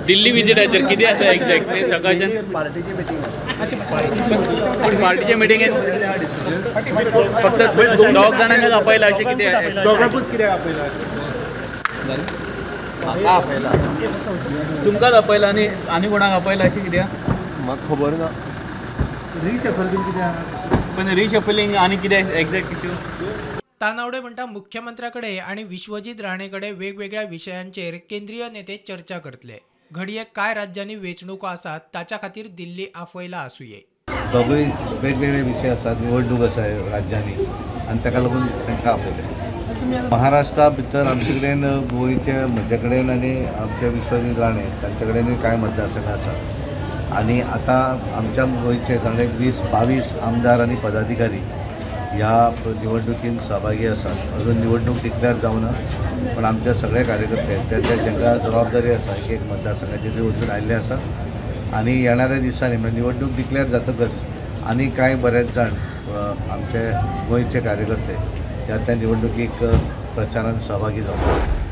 दिल्ली विजिटाचेर कितें आसा एक्झॅक्टली सकाळच्यान पार्टीची मिटींग पण पार्टीच्या मिटिंगेत फक्त 2 जाणांकच आपयला अशें कितें? दोगांकूच कित्याक आपयला? म्हाका आपयला. तुमकांच आपयला आनी आनी कोणाक आपयला अशें कितें? म्हाका खबर ना. रिशफल बीन कितें आहा? पण रिशफलिंग आनी कितें एक्झॅक्ट इश्यू? तानावडे म्हणटा मुख्यमंत्र्या कडेन आनी विश्वजीत राणे कडेन वेगवेगळ्या विशयांचेर केंद्रीय नेते चर्चा करतले. घडये कांय राज्यांनी वेंचणुको आसात ताच्या खातीर दिल्ली आपयला आसुये. दोगूय वेगवेगळे विशय आसात, निवडणूक आसा राज्यांनी आनी ताका लागून तांकां आपयलें. महाराष्ट्रा भितर आमचे कडेन गोंयचे म्हजे कडेन आनी आमचे विश्वजीत राणे तांचे कडेनूय कांय मतदारसंघ आसात आनी आतां आमच्या गोंयचे सामके 20-22 आमदार आनी पदाधिकारी ह्या निवडणुकीन सहभागी आसात. अजून निवडणूक डिक्लेअर जावना, पण आमच्या सगळे कार्यकर्ते त्या ज्यांकां जबाबदारी आसा एक एक मतदारसंघाचेर ते वचून आयिल्ले आसा आनी येणाऱ्या दिसांनी म्हणजे निवडणूक डिक्लेअर जातकच आनी कांय बरेच जाण आमचे गोंयचे कार्यकर्ते ह्या त्या निवडणुकीक प्रचारान सहभागी जावपाक.